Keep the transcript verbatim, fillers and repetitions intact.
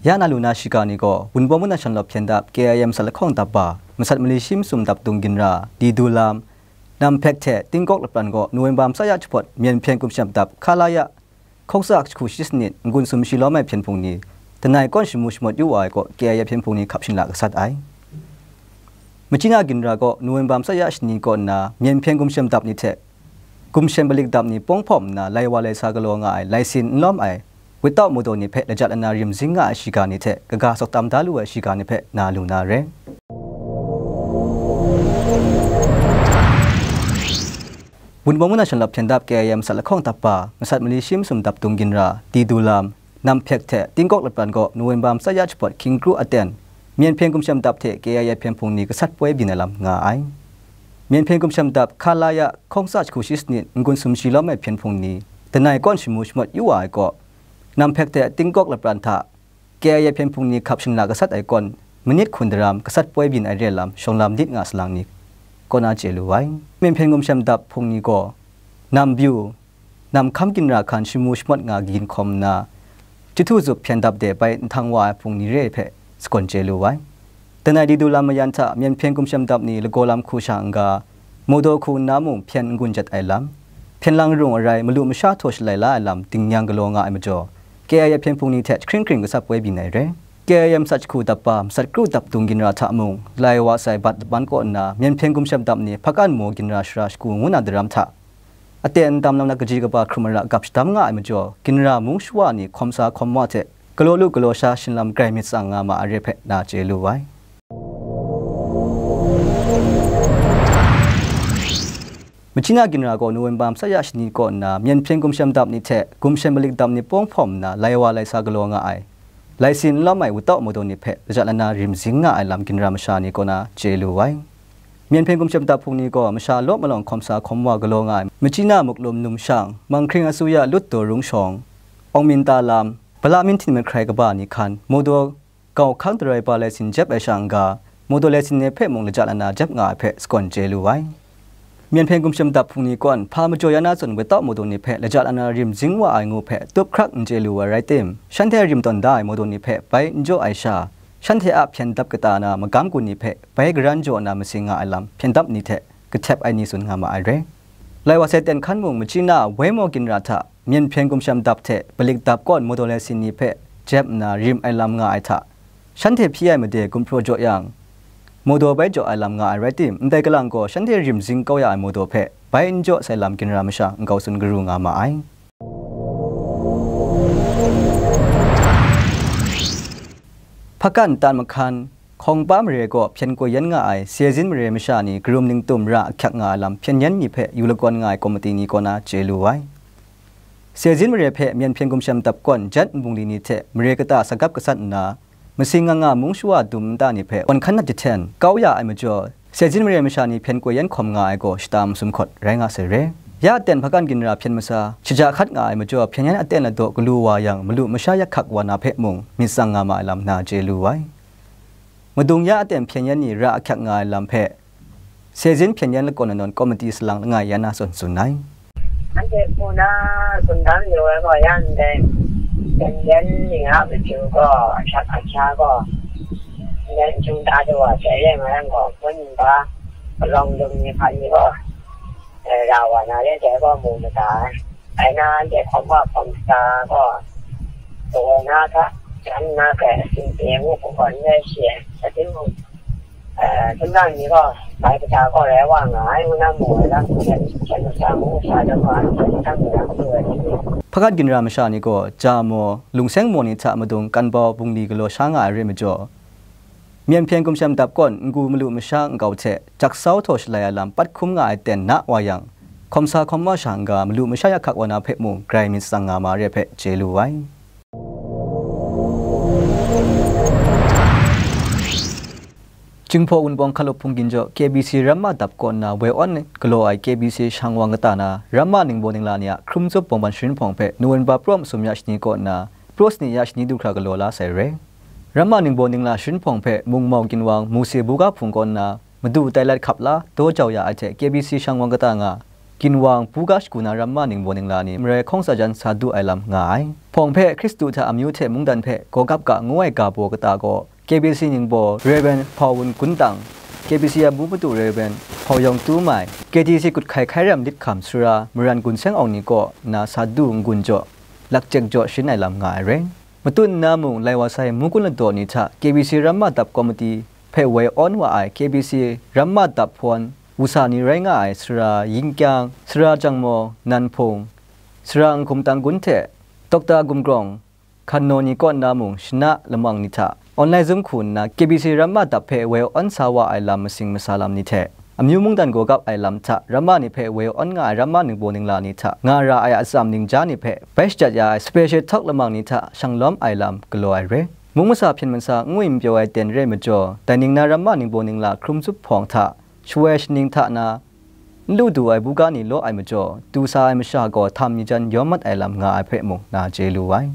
Ya na lu na shiga ni gaw, Wunpawng Mungdan Shanlawt hpyen dap K I M sat lahkawng dap ba, masat mali shi masum dap dung ginra, Di Du Lam, Nam Hpek hte Tingkawk lapran gaw November matsat ya jahpawt Myen Hpyen Gumshem Dap Khalaya hkawng tsa jahku shi sanit n-gun sumshi lawm ai hpyen hpung ni, lanai kawn shamu shamawt yu wa ai kaw K I A hpyen hpung ni hkap shinla gasat ai. Machina ginra gaw November matsat ya shani kaw nna Myen Hpyen Gumshem Dap ni hte Gumshem Palik Dap ni pawng hpawm nna lai wa lai sa galaw nga ai, lai sin n lawm ai, without motor ni hpe lajat lana rim zing nga ai shiga ni hte kaga sawk tam da lu ai shiga ni hpe na lu na re. Wunpawng Mungdan Shanlawt hpyen dap K I M sat lahkawng dap ba, masat mali shi masum dap dung ginra, Di Du Lam, Nam Hpek hte Tingkawk lapran gaw November matsat ya jahpawt hkying kru aten, Myen Hpyen Gumshem Dap hte K I A hpyen hpung ni gasat poi byin ai lam nga ai. Myen Hpyen Gumshem Dap Khalaya hkawng tsa jahku shi sanit n-gun sumshi lawm ai hpyen hpung ni, lanai kawn shamu shamawt yu wa ai kaw, Nam Hpek hte Tingkawk lapran hta K I A hpyen hpung ni hkap shinla gasat ai kawn, manit hkun daram gasat poi byin ai re lam shawng lam nit nga salang ni kaw na chye lu ai. Myen Hpyen Gumshem Dap hpung ni gaw, Nam Byu, Nam Hkam ginra hkan shamu shamawt nga gin hkawm nna, Jahtu Zup hpyen dap de bai nhtang wa ai hpung ni re hpe sagawn chye lu ai. Lanai Di Du Lam mayan hta Myen Hpyen Gumshem Dap ni lagaw lam hku sha n-ga, motor hku nna mung hpyen n-gun jat ai lam, hpyen lang rung arai malu masha htaw shalai la ai lam dingnyang galaw nga ai majaw, K I A hpyen hpung ni hte jahkring hkring gasat poi byin ai re. K I M sat jahku dap ba, masat kru dap dung ginra hta mung, lai wa sai bat laban kaw nna, Myen Hpyen Gumshem Dap ni Hpakan Maw ginra shara shagu ngu na daram hta, aten n tam lam na kaji kaba hkrum ai ra gap shadam nga ai majaw, ginra mung shawa ni hkawm sa hkawm wa hte galaw lu galaw sha shinlam grai myit tsang nga ma ai re hpe na chye lu ai. Machina ginra gaw November matsat ya shani kaw nna Myen Hpyen Gumshem Dap ni hte Gumshem Palik Dap ni pawng hpawm nna lai wa lai sa galaw nga ai, lai sin n lawm ai wutau motor ni hpe lajat lana rim zing nga ai lam ginra masha ni kaw na chye lu ai. Myen Hpyen Gumshem Dap hpung ni gaw masha law malawng hkawm sa hkawm wa galaw nga ai, Machina Muklum Numshang, Manghkring Asuya Lut Daw Rung Shawng, Awng Minta Lam, Bala Mintin Mahkrai kaba ni hkan, motor gau hkang darai ba lai sin jep ai sha n-ga, motor lai sin ni hpe mung lajat lana jep nga ai hpe sagawn chye lu ai. Myen Hpyen Gumshem Dap hpung ni kawn hpa majaw ya na zawn without motor ni hpe lajat lana rim zing wa ai ngu hpe tup hkrak n chye lu ai rai tim, shanhte rim tawn da ai motor ni hpe bai n jaw ai sha, shanhte a hpyen dap kata na magam gun ni hpe bai garan jaw na masing nga ai lam hpyen dap ni hte kahtep ai ni tsun nga ma ai re. Lai wa sai ten hkan mung Machina Waimaw ginra hta Myen Hpyen Gumshem Dap hte Palik Dap kawn motor lai sin ni hpe jep nna rim ai lam nga ai hta, shanhte hpyi ai made gumhpraw jaw yang, motor bai jaw ai lam nga ai rai tim, ndai kalang gaw shanhte rim zing kau ya ai motor hpe bai n jaw sai lam ginra masha nkau tsun karu nga ma ai. Hpakan Tan Mahkan, Hkawng Pa mare gaw hpyen koi yan nga ai Sezin mare masha ni karum ningtum ra ahkyak nga ai lam hpyen yan ni hpe yu lagawn nga ai komiti ni kaw na chye lu ai. Sezin mare hpe Myen Hpyen Gumshem Dap kawn jet nbungli ni hte mare kata sagap gasat nna, masing nga nga mung shawa dum nta ni hpe wan hkan nat jahten kau ya ai majaw, Sezin mare masha ni hpyen koi yan hkawm nga ai gaw shata masum hkawt rai nga sai re. Ya aten Hpakan ginra hpyen masa shaja hkat nga ai majaw, hpyen yan aten ladaw galu wa yang, malu masha yak hkak wa na hpe mung myit tsang nga ma ai lam na chye lu ai. Madung ya aten hpyen yan ni ra ahkyak nga ai lam hpe, Sezin hpyen yan lakawn lanawn komiti salang langai ya na zawn tsun ai. Anhte hku na tsun dan mayu ai gaw, ya ndai hpyen yan ni a matu gaw, ahkyak ahkya gaw, hpyen yan hkying da du wa, hpyen yan nga yang gaw, hpun nba, palawng dum ni hpa ni gaw, eh, ra wa na re, dai gaw mu mada ai. Ai na anhte hkawm wa hkawm sa gaw, kawa na hta, jan na hpe asin pyi ngu hku gaw n rai shi ai, asin mung, eh, sumlang ni gaw, bai kata gaw rai wa nga ai, ngu na mu ai lam hte, hpyen masa ngu sa dan wa ai, hpyen masa ngu na mu ai. Hpakan ginra masha ni gaw, ja maw, lungseng maw ni hta madung kan bau bungli galaw sha nga ai re majaw, Myen Hpyen Gumshem Dap kawn n-gu malu masha nkau hte jaksau htaw shalai ai lam pat hkum nga ai ten na wa yang, hkawm sa hkawm wa sha n-ga malu masha yak hkak wa na hpe mung grai myit tsang nga ma re hpe chye lu ai. Jinghpaw Wunpawng Hkalup Hpung Ginjaw K B C Ramma Dap kaw nna woi awn galaw ai K B C shang wang kata na Ramma ningbaw ningla ni a hkrum tsup bawngban sharin hpawng hpe November pra masum ya shani kaw nna pra sani ya shani du hkra galaw la sai re. Ramma ningbaw ningla sharin hpawng hpe Mungmau Ginwang Muse Buga Hpung kaw nna madu tai lat hkap la daw jau ya ai hte K B C shang wang kata nga ginwang buga shagu na ramma ningbaw ningla ni marai hkawng tsa jan sa du ai lam nga ai. Hpawng hpe Hkristu hta amyu hte mungdan hpe gawgap ga ngu ai ga baw kata gaw K B C ningbaw Rev. Hpawun Gun Tang, K B C a mu madu Rev. Hpawng Yawng Tu Mai, K T C kut hkai hkai ram lit hkam sara maran gun seng awng ni kaw nna sa du n-gun jaw, lakjek jaw sharin ai lam nga ai re. Matut nna mung lai wa sai mu kun ladaw ni hta K B C ramma dap komiti hpe woi awn wa ai K B C ramma dap hpawn wusa ni rai nga ai sara Yingkyang, sara Jangmaw, Nanhpung, sara Nhkum Tanggun hte Dokta Gumgrawng, Hkannaw ni kaw nna mung shana lamang ni hta online zum hku nna K B C ramma dap hpe woi awn sa wa ai lam masing masa lam ni hte amyu mungdan gawgap ai lam hta ramma ni hpe woi awn nga ai ramma ningbaw ningla ni hta nga ra ai atsam ningja ni hpe bai shajat ya ai special talk lamang ni hta shang lawm ai lam galaw ai re. Mung masa hpyen masa n ngwi n pyaw ai ten re majaw, dai ning na ramma ningbaw ningla hkrum tsup hpawng hta shawoi shaning hta na n lu du ai buga ni law ai majaw, du sa ai masha gaw htam mi jan yawm mat ai lam nga ai hpe mung na chye lu ai.